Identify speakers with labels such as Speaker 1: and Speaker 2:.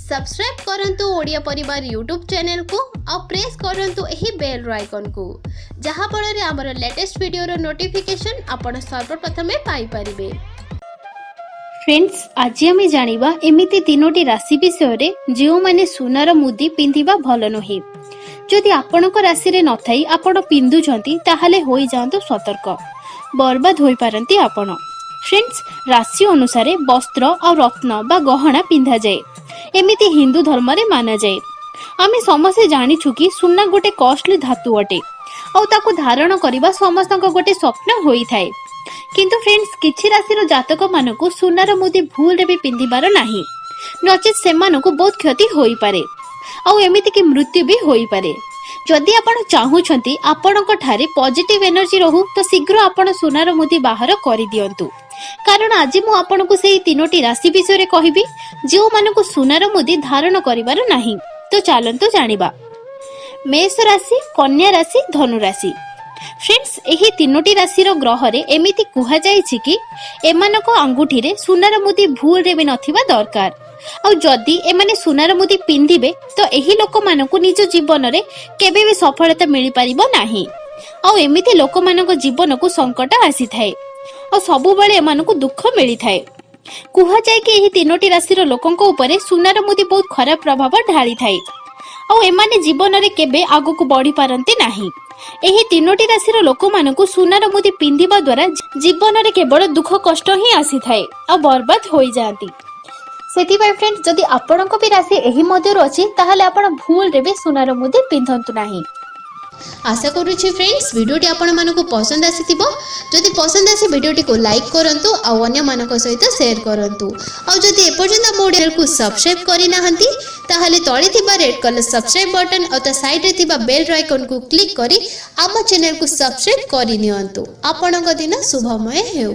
Speaker 1: Subscribe କରନ୍ତୁ ଓଡ଼ିଆ ପରିବାର YouTube ଚ୍ୟାନେଲକୁ ଆଉ ପ୍ରେସ୍ କରନ୍ତୁ ଏହି ବେଲ୍ର ଆଇକନ୍କୁ, ଯାହାଫଳରେ ଆମର ଲେଟେଷ୍ଟ ଭିଡ଼ିଓର ନୋଟିଫିକେସନ୍ ଆପଣ ସର୍ବପ୍ରଥମେ ପାଇପାରିବେ। ଫ୍ରେଣ୍ଡସ୍, ଆଜି ଆମେ ଜାଣିବା ଏମିତି ତିନୋଟି ରାଶି ବିଷୟରେ, ଯେଉଁମାନେ ସୁନାର ମୁଦି ପିନ୍ଧିବା ଭଲ ନୁହେଁ। ଯଦି ଆପଣଙ୍କ ରାଶିରେ ନଥାଇ ଆପଣ ପିନ୍ଧୁଛନ୍ତି, ତାହେଲେ ହୋଇଯାଆନ୍ତୁ ସତର୍କ, ବର୍ବାଦ ହୋଇପାରନ୍ତି ଆପଣ। ଫ୍ରେଣ୍ଡସ୍, ରାଶି ଅନୁସାରେ ବସ୍ତ୍ର ଆଉ ରତ୍ନ ବା ଗହଣା ପିନ୍ଧାଯାଏ, ଏମିତି ହିନ୍ଦୁ ଧର୍ମରେ ମାନାଯାଏ। ଆମେ ସମସ୍ତେ ଜାଣିଛୁ କି ସୁନା ଗୋଟେ କଷ୍ଟଲି ଧାତୁ ଅଟେ ଆଉ ତାକୁ ଧାରଣ କରିବା ସମସ୍ତଙ୍କ ଗୋଟେ ସ୍ୱପ୍ନ ହୋଇଥାଏ। କିନ୍ତୁ ଫ୍ରେଣ୍ଡସ୍, କିଛି ରାଶିର ଜାତକ ମାନଙ୍କୁ ସୁନାର ମୁଦି ଭୁଲରେ ବି ପିନ୍ଧିବାର ନାହିଁ, ନଚେତ୍ ସେମାନଙ୍କୁ ବହୁତ କ୍ଷତି ହୋଇପାରେ ଆଉ ଏମିତିକି ମୃତ୍ୟୁ ବି ହୋଇପାରେ। ଯଦି ଆପଣ ଚାହୁଁଛନ୍ତି ଆପଣଙ୍କ ଠାରେ ପଜିଟିଭ ଏନର୍ଜି ରହୁ, ତ ଶୀଘ୍ର ଆପଣ ସୁନାର ମୁଦି ବାହାର କରିଦିଅନ୍ତୁ। କାରଣ ଆଜି ମୁଁ ଆପଣଙ୍କୁ ସେଇ ତିନୋଟି ରାଶି ବିଷୟରେ କହିବି, ଯେଉଁମାନଙ୍କୁ ସୁନାର ମୁଦି ଧାରଣ କରିବାର ନାହିଁ। ତ ଚାଲନ୍ତୁ ଜାଣିବା। ମେଷ ରାଶି, କନ୍ୟା ରାଶି, ଧନୁ ରାଶି। ଫ୍ରେଣ୍ଡସ୍, ଏହି ତିନୋଟି ରାଶିର ଗ୍ରହରେ ଏମିତି କୁହାଯାଇଛି କି ଏମାନଙ୍କ ଆଙ୍ଗୁଠିରେ ସୁନାର ମୁଦି ଭୁଲରେ ବି ନଥିବା ଦରକାର। ଆଉ ଯଦି ଏମାନେ ସୁନାର ମୁଦି ପିନ୍ଧିବେ, ତ ଏହି ଲୋକମାନଙ୍କୁ ନିଜ ଜୀବନରେ କେବେ ବି ସଫଳତା ମିଳିପାରିବ ନାହିଁ। ଆଉ ଏମିତି ଲୋକମାନଙ୍କ ଜୀବନକୁ ସଙ୍କଟ ଆସିଥାଏ ଆଉ ସବୁବେଳେ ଏମାନଙ୍କୁ ଦୁଃଖ ମିଳିଥାଏ। କୁହାଯାଏ କି ଏହି ତିନୋଟି ରାଶିର ଲୋକଙ୍କ ଉପରେ ସୁନାର ମୁଦି ବହୁତ ଖରାପ ପ୍ରଭାବ ଢାଳିଥାଏ ଆଉ ଏମାନେ ଜୀବନରେ କେବେ ଆଗକୁ ବଢି ପାରନ୍ତି ନାହିଁ। ଏହି ତିନୋଟି ରାଶିର ଲୋକମାନଙ୍କୁ ସୁନାର ମୁଦି ପିନ୍ଧିବା ଦ୍ୱାରା ଜୀବନରେ କେବଳ ଦୁଃଖ କଷ୍ଟ ହିଁ ଆସିଥାଏ ଆଉ ବର୍ବାଦ ହୋଇଯାଆନ୍ତି। ସେଥିପାଇଁ ଫ୍ରେଣ୍ଡ, ଯଦି ଆପଣଙ୍କ ବି ରାଶି ଏହି ମଧ୍ୟରୁ ଅଛି, ତାହେଲେ ଆପଣ ଭୁଲରେ ବି ସୁନାର ମୁଦି ପିନ୍ଧନ୍ତୁ ନାହିଁ। ଆଶା କରୁଛି ଫ୍ରେଣ୍ଡସ୍, ଭିଡ଼ିଓଟି ଆପଣମାନଙ୍କୁ ପସନ୍ଦ ଆସିଥିବ। ଯଦି ପସନ୍ଦ ଆସେ, ଭିଡ଼ିଓଟିକୁ ଲାଇକ୍ କରନ୍ତୁ ଆଉ ଅନ୍ୟମାନଙ୍କ ସହିତ ସେୟାର କରନ୍ତୁ। ଆଉ ଯଦି ଏପର୍ଯ୍ୟନ୍ତ ଆମ ଚ୍ୟାନେଲକୁ ସବସ୍କ୍ରାଇବ୍ କରିନାହାନ୍ତି, ତାହେଲେ ତଳେ ଥିବା ରେଡ୍ କଲର୍ ସବସ୍କ୍ରାଇବ୍ ବଟନ୍ ଆଉ ତା ସାଇଡ଼୍ରେ ଥିବା ବେଲ୍ ଆଇକନ୍କୁ କ୍ଲିକ୍ କରି ଆମ ଚ୍ୟାନେଲକୁ ସବସ୍କ୍ରାଇବ୍ କରିନିଅନ୍ତୁ। ଆପଣଙ୍କ ଦିନ ଶୁଭମୟ ହେଉ।